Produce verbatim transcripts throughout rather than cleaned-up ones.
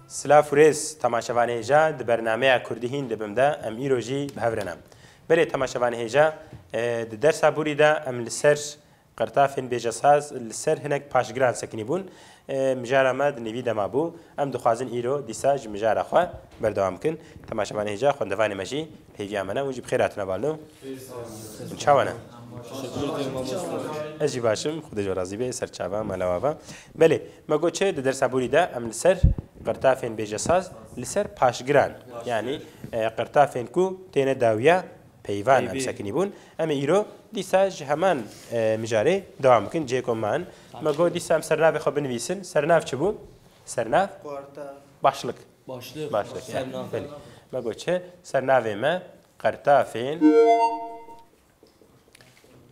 Silav û rêz, temaşevanê hêja, di bernameya Kurdî hîn dibim de em îro jî bi hev re ne. Belê temaşevanê hêja, e, di dersa borî de em li ser qertafên bêjesaz, li ser hinek paşgiran sekinî bûn. E, mijara me di nîvî de mabû. Em dixwazin îro dîsa ji mijara xwe berdewam bikin. Temaşevanê hêja, xwendevanê me jî li hêviya me ne. Hûn jî bi xêr hatine balo. Hûn çawa ne? Ez jî baş im, Xwedê ji we razî be, ser çava, mala we ava. Belê, me got çi, di dersa borî de em li ser qertafên bêjesaz, li ser paşgiran, yanî, e, qertafên ku têne dawiya peyvan em Peyvê. sekinî bûn. Em ê îro dîsa ji heman, e, mijarê dewam bikin, cihê ku em man. Me got dîsa em sernavê xwe binivîsin. Sernav çi bû? Sernav? Kuarta. Başlik. Başlık. Başlık. Sernav. Belê. Me got çi? Sernavê me qertafên,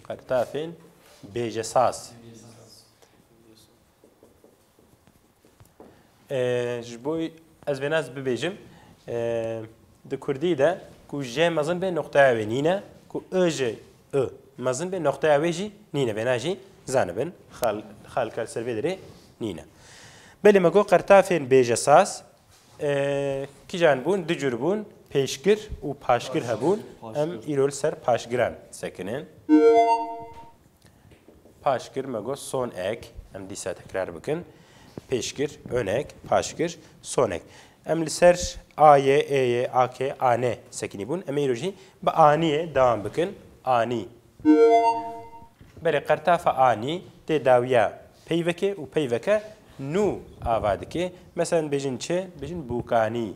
qertafên bêjesaz. E, ji bo ez vêna ez bibêjim, e, di kurdî de ku J mezin be noqteya wê nîne, ku I ji I mezin be noqteya wê jî nîne. Vêna jî zanibin, xal-, xalika li ser vê derê nîne. Belê me got qertafên bêjesaz, e, kîjan bûn? Du cur bûn, pêşgir û paşgir hebûn. Em Paşgir. îro li ser paşgiran sekinin. Paşgir me got son ek. Em dîsa tekrar bikin. Pêşgir, ön ek, paşgir, son ek. Em li ser A Y, E Y, A K, A N sekinî bûn. Em ê îro jî bi aniyê dewam bikin. Anî. Belê qertafa anî tê dawiya peyvekê û peyveke nû ava dike. Mesela bêjin çi? Bêjin bûkanî.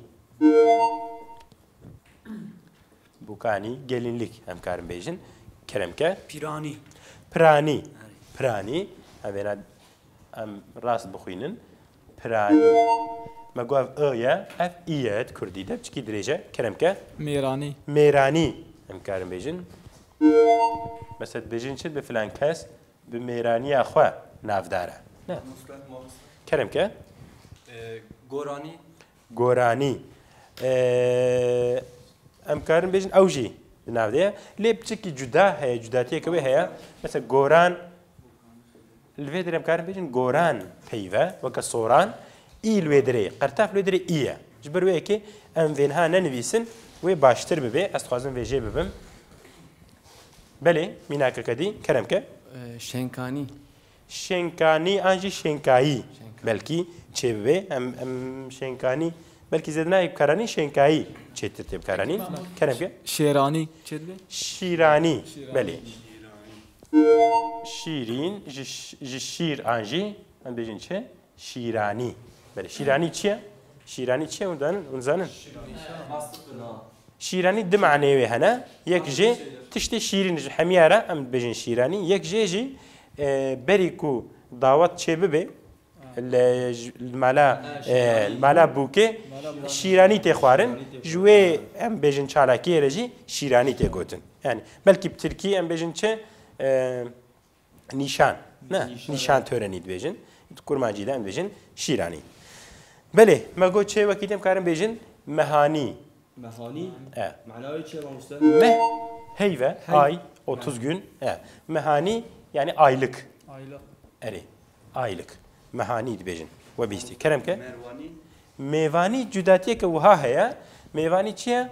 Bûkanî, gelinlik em karin bêjin. Kerem ke. Piranî. Piranî. Erê. Piranî. Em vêna em rast bixwînin. Piranî. Me got ev I ye, ev î ye di kurdî de, piçikî dirêj e. Kerem ke. Mêranî. Mêranî em karin bêjin. Mesela bêjin çi bi filan kes? Bi mêraniya xwe navdar e. Ne? Mamoste, mamoste. Kerem ke. E, goranî. Goranî. E, em karin bêjin ew jî di nav de ye. Lê piçekî cuda heye, cudatiyeke wê heye. Mesela goran, li vê derê em karin bêjin goran peyve, weke soran. Î li wê derê, qertaf li wê derê î ye. Ji ber wê yekê em vêniha nenivîsin, wê baştir bibe. Ez dixwazim vê jê bibim. Belê, mînakeke dî, kerem ke. E, şênkanî. Şênkanî an jî şênkayî. Şênkayî. Belkî çêbibe. Em, em şênkanî, belkî zêde nayê bikaranîn, şênkayî çêtir tê bikaranîn. Belkî Kerem ke. Şêranî çêdibe? Şîranî. Şîranî. Belê. Şîrîn, ji ş-, ji şîr an jî, em bêjin çi? Şîranî. Belê, şîranî çi ye? Şîranî çi ye? Hûn zanin? Hûn zanin? Şîranî du maneyê wê hene. Yek jê tiştê şîrîn ji hemiya re em dibêjin şîranî. Yek jê jî, e, berî ku dawet çê bibe, li, li mala, e, li mala bûkê şîranî tê xwarin. Ji wê em bêjin çalakiyê re jî şîranî tê gotin. Yani belkî bi tirkî em bêjin çi? E, Nîşan. Ne? Nîşan. Nîşan törenî dibêjin. Kurmancî de em dibêjin şîranî. Belê, me got çê wekî dem karin bêjin mehanî. Mehanî? E. Mana wê çi ye, mamoste? Meh, heyve, Hey. ay, otuz gün. E. Mehanî, yani aylık. Aylık. Erê, aylık. Mehanî dibêjin. We bîstî. Kerem ke? Mervanî. Mêvanî cudatiyeke wiha heye. Mêvanî çi ye?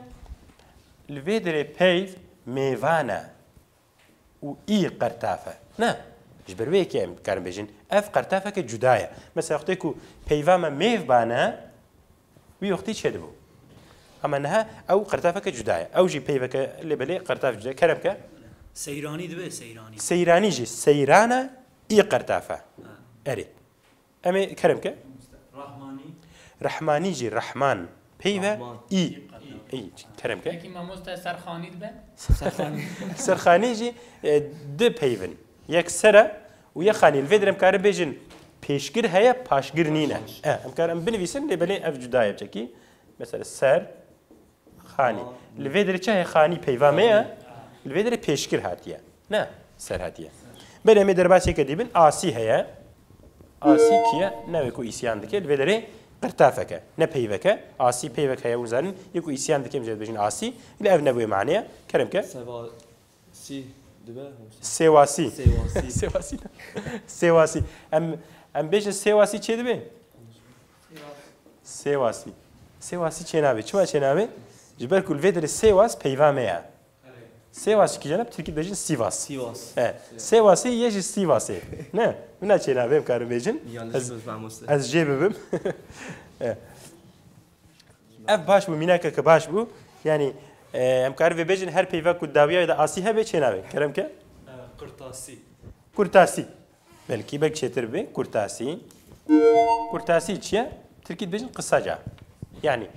Li vê derê peyv mêvan e. û î qertaf e. Ne. Ji ber wê yekê em dikarin bêjin, ev qertafeke cuda ye. Mesela, wextê ku peyva me mêv bane, wî wextî çêdibû. Ama niha ew qertafeke cuda ye. Ew jî peyveke lê belê qertaf cuda ye. Kerem ke. Seyranî dibe, seyranî. Seyranî jî seyran e, î qertaf e. Ha. Erê. Em ê kerem ke. Rahmanî. Rehmanî jî rehman. Peyve Rahman. Î. Î. Kerem ke. Peki mamoste serxanî dibe? Serxanî. Serxanî jî, e, du peyvin. Yek ser e û yek xanî. Li vê derê em karin bêjin pêşgir heye, paşgir nîne. E, em karin em binivîsin, lê belê ev cuda ye çekî. Mesela ser, Xanî. Li vê derê çi heye? Xanî peyva me ye. Li vê derê pêşkir hatiye. Ne ser hatiye. Belê em ê derbasiyeke dî bin. Asî heye. Asî kî ye? Navê ku îsyan dike. Li vê derê qirtafeke. Ne peyveke. Asî peyvek heye, hûn zanin. Yê ku îsyan dike, em jê dibêjin asî. Lê ev ne bi wê manê ye. Kerem ke. Seva-, sî dibe. Sêwasî. Sêwasî. Sêwasî. Sêwasî. Em, em bêjin sêwasî çê dibe? Sêwasî. Sêwasî çênabe. Çima çênabe? Ji ber ku li vê derê Sêwas peyva me ye. Sêwas ji kîjan e? Bi tirkî dibêjin Sivas. Sivas. E, Sêwasî yê ji Sîvasê. Ne? Min çênabe, em karin bêjin. Yanlış Ez, bibim, mamoste. ez jê bibim. E. Ev baş bû, mînakeke baş bû. Yani, e, em karin vê bêjin, her peyva ku dawiya de asî hebe çênabe. Kerem ke? E, qirtasî. Kurtasî. Belkî, belkî çêtir be. Kurtasî. Kurtasî çi ye? Tirkî dibêjin kısaca. Yani,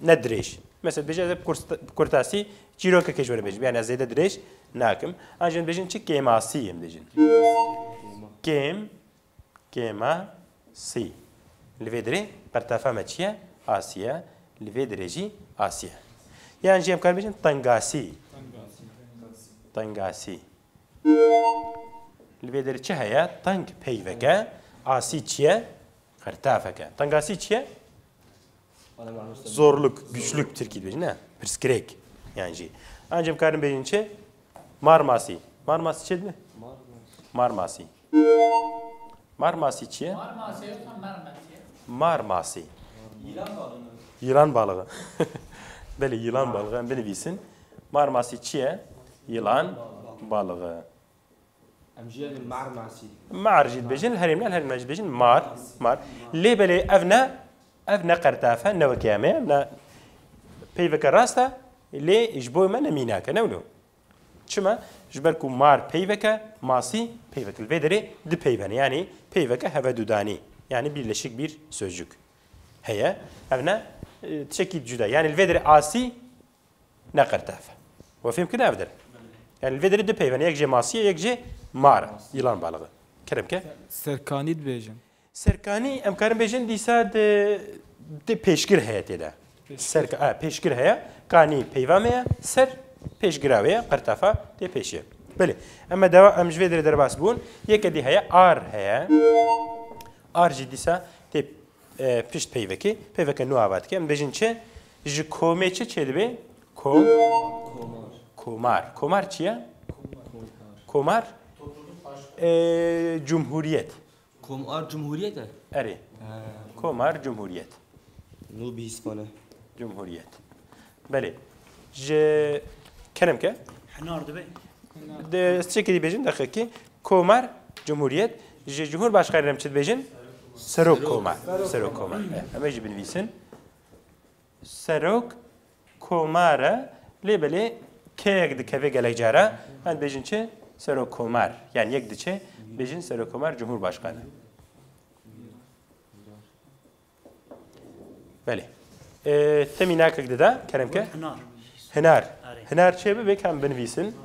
ne dirêj. Mesela, dibêje ez kurta-, kurtasî çîrokeke ji we re bêjim. Yani, ez zêde dirêj nakim. An jî em dibêjin çi? Kêmasî em dibêjin. Kêm, kêma, sî. Li vê dirê qertafa me çi ye? Asî ye. Li vê dirê jî asî ye. Yan jî em karin bêjin tengasî. Tengasî. Li vê derê çi heye? Teng peyveke, asî çi ye? Qertafeke. Tengasî çi ye? Zorluk, güçlük tirkî dibêjin, ne? Pirsgirêk, yan jî. An jî em karin bêjin çi? Marmasî. Marmasî çi dibe? Marmasî. Marmasî çi ye? Marmasî yoksa mermasî? Marmasî. Yılan balığı. Yılan balığı. Belê, yılan balığı. Em binivîsin. Marmasî çi ye? Yılan balığı. Em jî yê mar masî. Mar jî dibêjin, herêmler, herêmler jî dibêjin mar, mar. Lê belê ev ne, ev ne qertaf e, ne weke em ê, ne peyveke rast e, lê ji bo me ne mînak e, ne wilo? Çima? Ji ber ku mar peyveke, masî peyveke. Li vê derê du peyve ne, yani peyveke hevedudanî, yani birleşik bir sözcük heye. Ev ne, e, tiştekî cuda. Yani li vê derê asî ne qertaf e. We fêm kir ev dir? Yani li vê derê du peyve ne, yek jê masî ye, yek jê mar e, yılan balığı. Kerem ke? Serkanî dibêjin. Serkanî, em karin bêjin dîsa di, di pêşgir heye tê de. Pêşgir. Serka-, ha, pêşgir heye, kanî peyva me ye, ser pêşgira wê ye, qertafa tê pêşê. Belê, em dewa, em ji vê derê derbas bûn. Yeke dî heye, ar heye. Ar jî dîsa tê e, pişt peyvekê, peyveke nû ava dike. Em bêjin çi? Ji komê çi çêdibe? Kom. Komar. Komar. Komar çi ye? Komar. E, cumhuriyet. Komar cumhuriyet e? Erê. Ha. Komar cumhuriyet. Nû bihîspane. Cumhuriyet. Belê. Ji kerem ke? Hinar dibe. De, ez çekê dî bêjim, deqekî. Komar, cumhuriyet. Ji cumhurbaşkanê re em çi dibêjin? Serok Komar. Serok Komar. Eh, em ê jî binivîsin. Serok Komar e. Lê belê keyek dikeve gelek cara. Em dibêjin çi? Serok Komar. Yani yek diçe, bêjin Serok Komar, Cumhurbaşkanı. Belê. E, te mînakek dida, kerem ke? Hinar. Hinar. Erê. Hinar çê bibe, em binivîsin.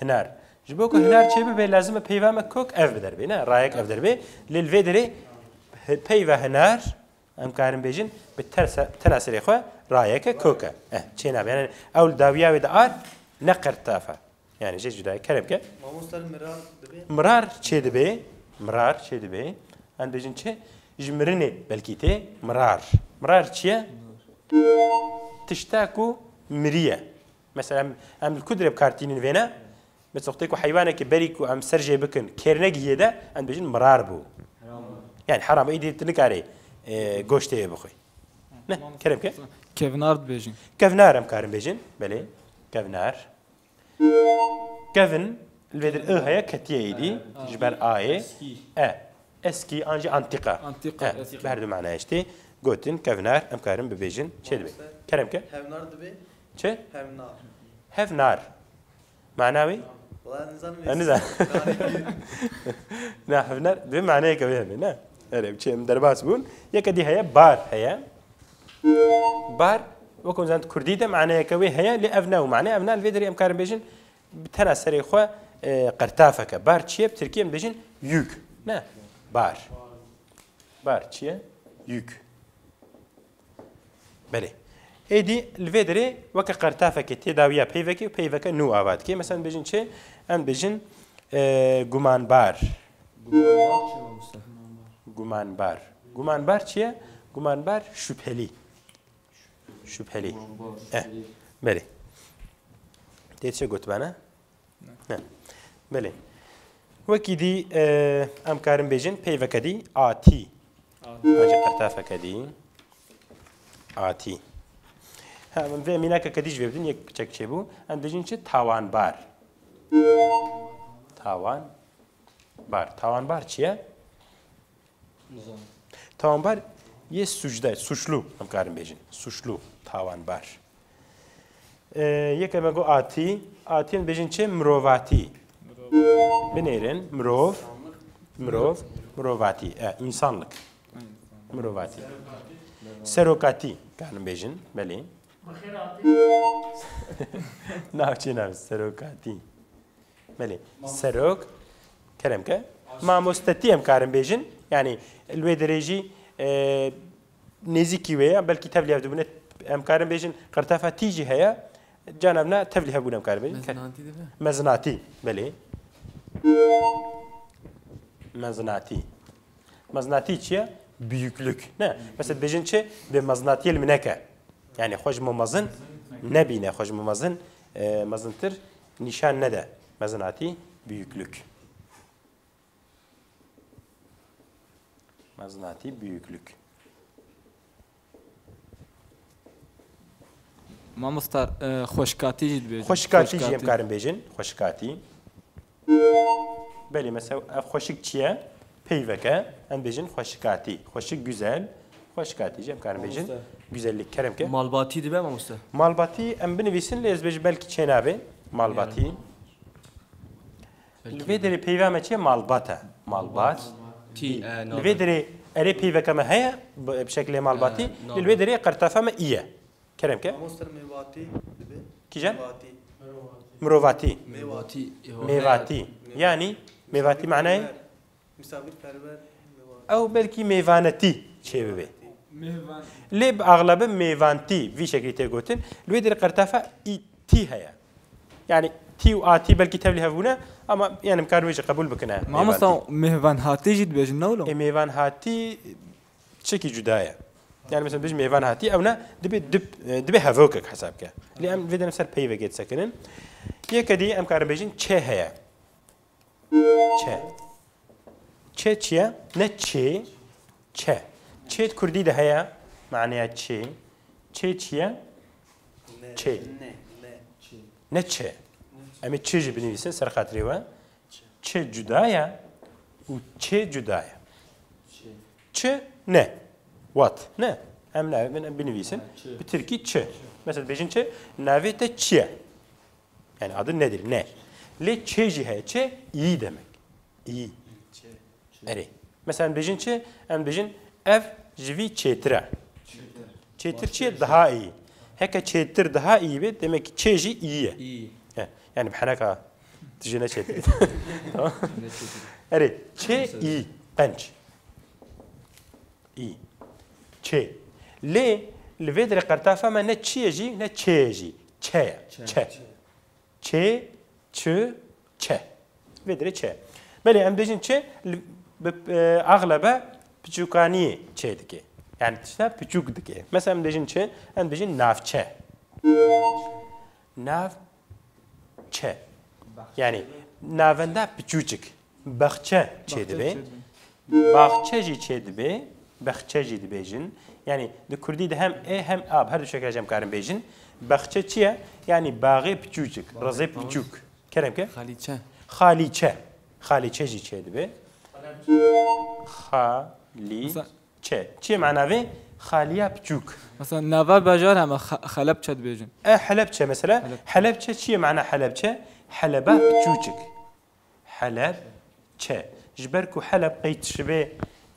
Hinar. Ji bo ku hinar çê bibe, lazim e peyva me kok ev bi der bê, ne? Rayek ev der bê. Lê li vê derê hi-, peyva hinar, em karin bêjin, bi tersa-, tena serê xwe rayeke kok e. Eh, çê nabe. Yani ew li dawiya wê de ar, ne qertaf e. Yani jê cuda ye. Kerem ke? Mamoste, mirar dibe? Mirar çê dibe. Mirar çê dibe. Em dibêjin çi? Ji mirinê belkî tê. Mirar. Mirar çi ye? Tişta ku miriye. Mesela em, em li ku dirê bi kar tînin vêne? Mesela wextê ku heywanekî berî ku em ser jê bikin, kêr negihiyê de, em dibêjin mirar bû. Yani heram e, îdî tu nikarê, e, goştê wê bixwî. Ne, kerem ke? Kevnar dibêjin. Kevnar em karin bêjin. Belê. Kevnar. Kevin, li vê dir ı heye, ketiye êdî, ji ber ayê. Eskî. E, eskî, an jî antîka. Antîka, e, eskî. Bi her du manayê jî tê gotin, kevnar, em karin bibêjin, çê dibe. Kerem ke? Hevnar dibe. Çi? Hevnar. Hevnar. Mana wê? Wala nizanim. E, nizan. Na, hevnar, dibe manayeke wê hebe, ne? Erê, çi em derbas bûn. Yeke dî heye, bar heye. Bar, wek hûn zanin, kurdî de maneyeke wê heye, lê ev ne ew mane, ev ne, li vê derê em karin bêjin, bi tena serê xwe, e, qertafeke. Bar çi ye? Bi tirkî em dibêjin yük. Ne? Bar. Bar çi ye? Yük. Belê. Êdî li vê derê weke qertafekê tê dawiya peyvekê û peyveke nû ava dike. Mesela em dibêjin çi? Em dibêjin, e, gumanbar. Gumanbar çi ye, mamoste? Gumanbar. Gumanbar çi ye? Gumanbar şüpheli. Şüpheli. Gumanbar, eh, şüpheli. Belê. Tê çi gotibana? Ne. Ne. Belê. Wekî dî, e, em karin bêjin, peyveke dî, atî. Ancî qirtafeke dî. Atî. Ha, em vê mînakeke dî ji vê bidin, yek piçek çêbû. Em dibêjin çi? Tawanbar. Tawanbar. Tawanbar çi ye? Tawanbar yê suçda, suçlu, em karin bêjin. Suçlu, tawanbar. Ee, yeke me got atî, atî em bêjin çi? Mirovatî. Binêrin, mirov, mirov, mirovatî. E, insanlık. Mirovatî. Serokatî, karin bêjin, belê. Navçê nav, serokatî. Belê. Serok, kerem ke. Mamostetî em karin bêjin. Yani, li wê derê jî, e, nêzîkî wê ye. Belkî tevlî hev dibûne, em karin bêjin, qirtafa tî jî heye. Can evna tevlî hebûn em karin bêjin. Mezinatî dibe? Mezinatî, belê. Mezinatî. Mezinatî çi ye? Büyüklük. Ne? Mesela bêjin çi? Bi mezinatiyê li min neke. Yani xwe ji min mezin nebîne, xwe ji min mezin, e, mezintir nîşan nede. Mezinatî, büyüklük. Mezinatî, büyüklük. Mamosta, e, xweşikatî jî dibêjin. Xweşikatî jî em karin bêjin. Xweşikatî. Belê, mesela ev xweşik çi ye? Peyveke. Em bêjin xweşikatî. Xweşik, güzel. Xweşikatî jî em karin bêjin. Mamoste. Güzellik. Kerem ke. Malbatî dibe mamoste? Malbatî em binivîsin, lê ez bêjim belkî çênabe. Malbatî. Yani. Li vê derê peyva me çi ye? Malbat e. Malbat. Tî, e, li vê derê erê peyveke me heye, bi, bi şekilê malbatî. E, li vê derê qertafa me î ye. Kerem ke. Mamoster mêvatî dibe. Kîjan? Mêvatî. Mirovatî. Mêvatî. Mêvatî. Yani mêvatî manayê? Misafirperver. Ew belkî mêvanetî çê bibe. Mêvan. Lê bi axlebe mêvantî vî şeklî tê gotin. Li wê derê qertafa î tî heye. Yani tî û atî belkî tevlî hev bûne, ama yani em karin wê jî qebûl bikine. Mamosta, mêvanhatî jî dibêjin, ne wilo? E, mêvanhatî çekî cuda ye. Yani mesela bêjin mêvanhatî, ew ne dibe dib-, e, dibe hevokek hesab ke. Lê em vê derê ser peyvekê disekinin. Yeke dî em karin bêjin çe heye. Çe. Çe çi ye? Ne çê, çe. Çê di kurdî de heye, maneya çê. Çê çi ye? Çê. Ne çe. Em ê çê jî binivîsin ser xatirê we. Çi cuda ye û çê cuda ye. Çi ne. What? Ne. Em ne, em binivîsin. Bi tirkî çi. Mesela bêjin çi? Navê te çi ye? Yani adı nedir? Ne. Lê çê jî heye. Çê iyi demek. İyi. Erê. Mesela em bêjin çi? Em bêjin ev ji vî çêtir e. Çêtir çi ye? Daha iyi. Heke çêtir daha iyi be, demek ki çê jî iyi ye. İyi. He, yani bi heneka tijî ne çêtir. Tamam. Erê, çê iyi. Qenc. İyi. Çê. Lê li vê derê qertafa me ne çi ye jî, ne çê ye jî. Çe ye. Çe. Çe. Çê, çi, çe. Vê derê çe. Belê em bêjin çi? Li, bi, e, axlebe piçûkaniyê çê dike. Yani tişta piçûk dike. Mesela em bêjin çi? Em bêjin navçe. Navçe. Yani navenda piçûçik. Baxçe çê dibe. Baxçe jî çê dibe, bexçe jî dibêjin. Yani di kurdî de hem e hem a, bi her du şekilde jî em karin bêjin. Baxçe çi ye? Yani baxê piçûçik, rizê piçûk. Kerem ke? Xalîçe. Xalîçe. Xalîçe jî çê dibe. Xalîçe. Çi ye mana vê? Xaliya piçûk. Mesela nava bajar heme Xe-, Xelepçe dibêjin. E, Helepçe mesela. Helepçe. Helepçe çi ye mana Helepçe? Heleba piçûçik. Heleb, çe. Ji ber ku Heleb qey dişibê,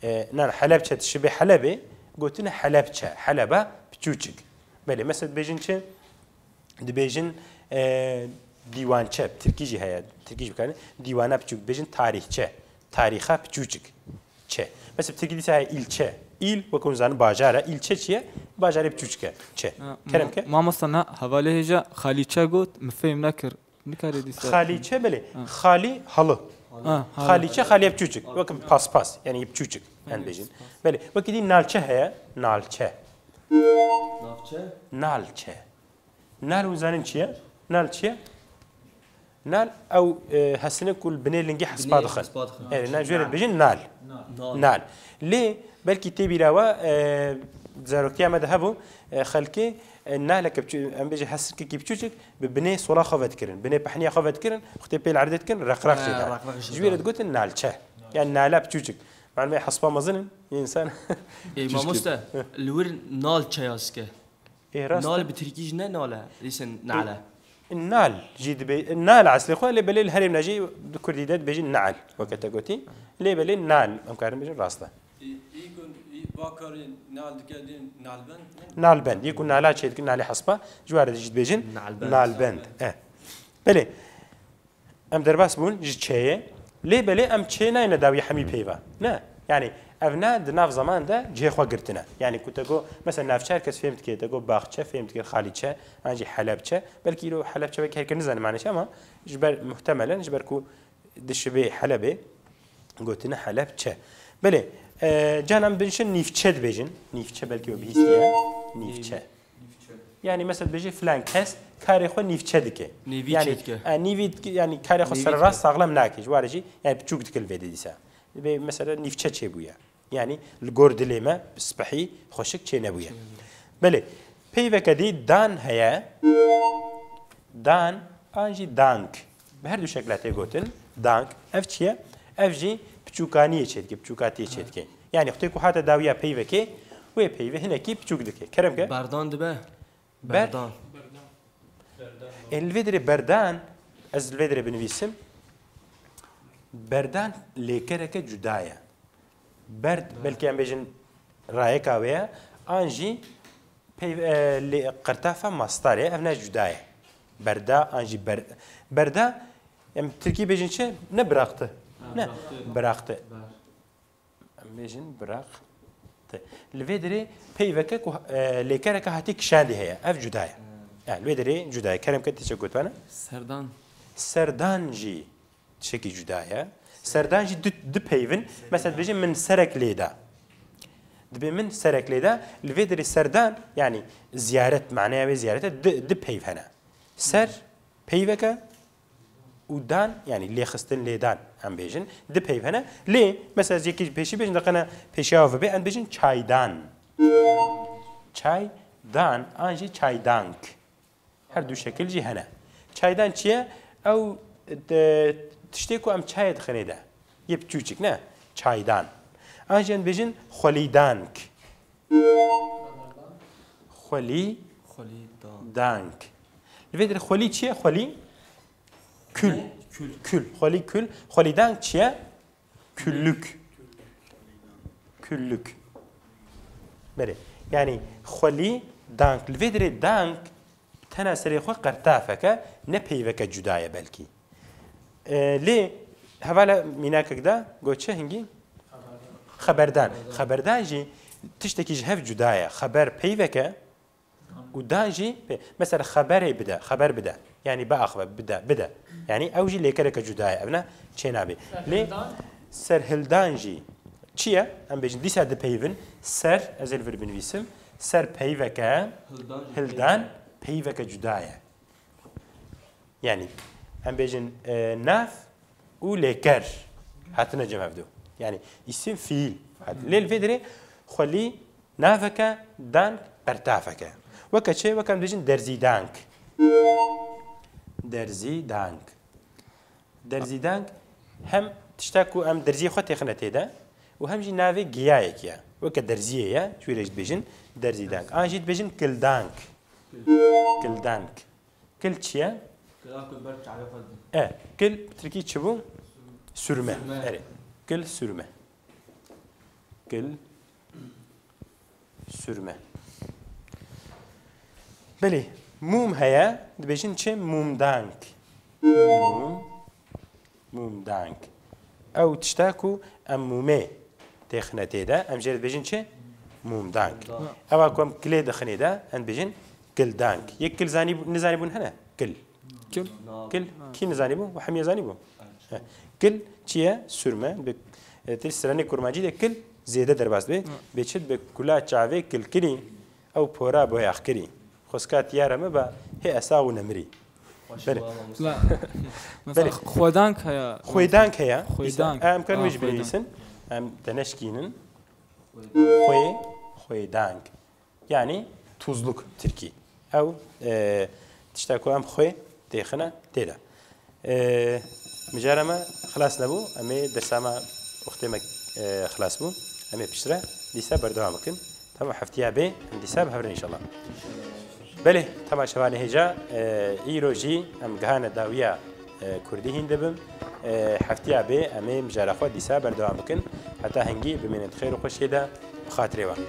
e, nan, Helebçe dişibê Helebê, gotine Helepçe, Heleba piçûçik. Belê, mesela dibêjin çi? Dibêjin, e, dîwançe, tirkî jî heye, tirkî jî bikarin. Dîwana piçûk, dibêjin tarîxçe, tarîxa piçûçik. Çe. Mesela tirkî dîsa heye îlçe. Îl, wekî hûn zanin bajar e. Îlçe çi ye? Bajarê piçûçik e. Çe. Ha, kerem ke? Mamosta, na hevalê hêja xalîçe got, min fêm nekir. Nikarê dîsa. Xalîçe, belê. Ha. Xalî, halı. Ha, halı. Xalîçe, xalî yê piçûçik. Wek paspas, yani yê piçûçik, em bêjin. Belê, wekî dî nalçe heye, nalçe. Nalçe? Nalçe. Nal hûn zanin çi ye? Nal çi ye? Nal, ew, e, hesine ku li binê lingê hespa Binê dixin. hespa dixin. Erê, na jê re dibêjin nal. Nal. Nal. Lê belkî tê bîra we, e, zaroktiya me de hebû, e, xelkê, e, naleke biçû-, em bêjin hesinkekî biçûçik bi binê sola xwe vedikirin. Binê pehniya xwe vedikirin, xwe tê pê li erdê dikin, reqreq He, jê de. reqreq jê Ji wê de. re digotin nalçe. Yan nala biçûçik. Malumê hespa mezin in, yê însan Ê, biçûçik. mamoste, li wir nal çeya zike. Ê, rast e. Nal bi tirkî jî ne nal e, dîsin nal e. Nal jî dibe-, nal eslê xwe, lê belê li herêmna jî di kurdî de dibêjin nal, weke te gotî. Lê belê nal, em karin bêjin rast e. Î, î ku, î, va karê nal dike dê nalbend, ne? Nalbend, yê ku nala çêdikin, nalê hespa, ji ware de jî dibêjin Nalbend. nalbend. Eh. Belê. Em derbas bûn ji çeyê. Lê belê em çê nayêne dawiya hemî peyva. Ne. Yani ev ne di nav zaman de cihê xwe girtine. Yani ku te got, mesela navçe her kes fêm dike, te got baxçe fêm dike, xalîçe, an jî helebçe. Belkî îro helebçe belkî her kes nizane mane çi ama ji ber muhtemelen, ji ber ku dişibê Helebê gotine helebçe. Belê, e, canan binşin nîvçe dibêjin. Nîvçe belkî we bihîstiye. Nîvçe. Yani mesela dibêje filan kes karê xwe nîvçe dike. Nîvî Yani, çêdike. e, nîvî dike, yani karê xwe Nîvî sererast dike. saxlem nake. Ji ware jî yani piçûk dike li vê de dîsa. Dibê mesela nîvçe çêbûye. Yani li gor dilê me spehî xweşik çênebûye. Belê, peyveke dî dan heye. Dan an jî dank. Bi her du şekla tê gotin. Dank. Ev çi ye? Ev jî piçûkaniyê çêdike, piçûkatiyê çêdike. Yani xwe tê ku hate dawiya peyvekê, wê peyvê hinekî piçûk dike. Kerem ke? Berdan dibe. Ber- Berdan. Ê, li vê dirê berdan, ez li vê dirê binivîsim. Berdan lêkereke cuda ye. Berd, belkî em bêjin rayeka wê ye, an jî peyv-, e, lê qirtafa mastarê, ev ne cuda ye. Berda, an jî ber-, berda, em tirkî bêjin çi? Ne bıraktı. Ha, Ne? bıraktı. Bıraktı. Ber. Em bêjin biraq. Te. Li vê dirê peyveke ku, e, lêkereke hatî kişandî heye. Ev cuda ye. Hmm. Yani li vê dirê cuda ye. Kerem ke tê çi gotibana? Serdan. Serdan jî tiştekî cuda ye. Serdan jî du, du peyvin. Mesela dibêjin min serek lê da. Dibê min serek lê da. Li vê dirê serdan, yani ziyaret, maneya wê ziyarete, du, du peyv hene. Ser, peyveke, û dan, yani lêxistin, lêdan, em bêjin, du peyv hene. Lê, mesela, ez yekî ji pêşî bêjim, deqena pêşiya we bibe, em bêjin çaydan. Çaydan, an jî çaydank. Her du şekil jî hene. Çaydan çi ye? Ew, e, tiştê ku em çayê dixinê de. Yê piçûçik, ne? Çaydan. An jî em bêjin xwelîdank. Xwelî Xwelî da. dank. Li vê dirê xwelî çi ye? Xwelî? Kül. Kül. Kül. Xwelî kül. Xwelî dank çi ye? Küllük. Küllük. Belê. Yani xwelî dank. Li vê dirê dank tena serê xwe qertafeke, ne peyveke cuda ye belkî. E, lê hevala mînakek de got çi hingî? Xeberdan. Xeberdan jî tiştekî ji hev cuda ye. Xeber peyveke û dan jî pê-, mesela xeberê bide, xeber bide. Yani biaxive, bide, bide. Yani ew jî lêkereke cuda ye. Ev ne çênabê. Lê Serhildan. serhildan jî çi ye? Em bêjin dîsa dipeyvin. Ser, ez ê li vir binivîsim. Ser peyveke, Hildan jî hildan peyveke. peyveke cuda ye. Yani, em bêjin, e, nav û lêker hatine cem hevdu. Yani, îsim fiîl. Hat-, lê li vê dirê xwelî naveke, dank qertafeke. Weke çi? Weke em dibêjin derzîdank. Derzîdank. Derzîdank hem tişta ku em derziyê xwe têxine tê de û hem jî navê giyayekî ye. Weke derziyê ye, ji wî re jî dibêjin derzîdank. An jî dibêjin kildank. Kildank. Kil çi ye? Kila ku ber çavê xwe didin. E, kil bi tirkî çi bû? Sürme. Sürme. Erê. Kil sürme. Kil sürme. Belê, mûm heye, dibêjin çi? Mûmdank. Mûm. Mûmdank. Ew tişta ku em mûmê têxine tê de, em jê re dibêjin çi? Mûmdank. Mûmdank. Ewa ku em kilê dixinê de, em dibêjin kildank. Yek kil zanî-, nizanîbûn hene? Kil. Kil. Kil. Kî nizanîbû? We hemiye zanîbû? He. Kil çi ye? Sûrme. Bi, e, tê stranê kurmancî de kil zêde derbas dibe. Hı. Bê çi dibe kula çavê kilkilî, ew pora boyaxkirî. Xwezka tiyara me ba hê esax û nemirî. Belê. La, mesela Belê. Xwedank heye. Xwêdank heye. Xwêdank. Em kan Ah, wê jî xwêdank. binivîsin. Em te neşkînin. Xwê, xwêdank. Yani tuzluk Tirkî. Ew e, tişta ku em xwê têxine tê de. E, mijara me xilas nebû. Em ê dersa me wextê me e, xilas bû. Em ê piştre dîsa berdewam bikin. Tamam, heftiya bê em dîsa bi hev re înşallah. Belê, temaşevanê hêja, e, îro jî em gihane dawiya e, kurdî hîn dibim. E, heftiya bê em ê mijara xwe dîsa berdewam bikin. Heta hingî bimînin di xêr û xweşiyê de, bi xatirê we.